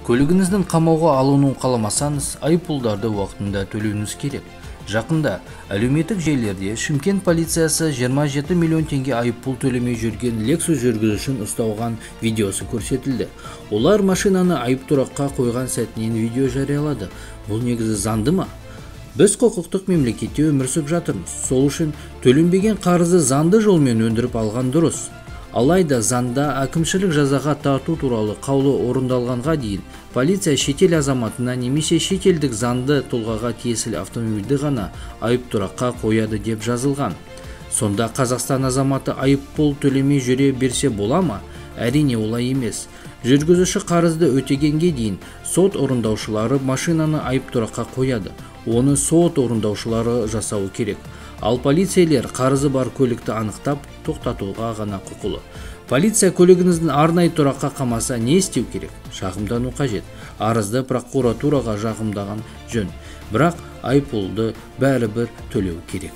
Көлігіңіздің қамауға алынуын қаламасаңыз, айыппұлдарды уақытында төлеуіңіз керек. Жақында әлеуметтік желілерде Шымкент полициясы 27 миллион теңге айыппұл төлемей жүрген Lexus жүргізушісін ұсталған видеосы көрсетілді. Олар машинаны айыптұраққа қойған сәтінен видео жариялады. Бұл негізі заңды ма? Біз құқықтық мемлекетте өмір сүріп жатырмыз. Сол үшін төленбеген қарызды заңды жолмен өндіріп алған дұрыс. Алайда заңда әкімшілік жазаға тарту туралы қаулы орындалғанға дейін полиция шетел азаматына немесе шетелдік заңды тұлғаға тиесілі автомобильді ғана айыптұраққа қояды деп жазылған. Сонда Қазақстан азаматы айыппұл төлемей жүре берсе бола ма? Әрине олай емес. Жүргізуші қарызды өтегенге дейін сот орындаушылары машинаны айыптұраққа қояды. Оны сот орындаушылары жасауы керек. Ал полицейлер қарызы бар көлікті анықтап, тоқтатуға ғана құқылы. Полиция көлігіңіздің арнайы тұраққа қамаса не істеу керек? Шағымдану қажет. Арызды прокуратураға жағымдаған жөн. Бірақ айыппұлды бәрібір төлеу керек.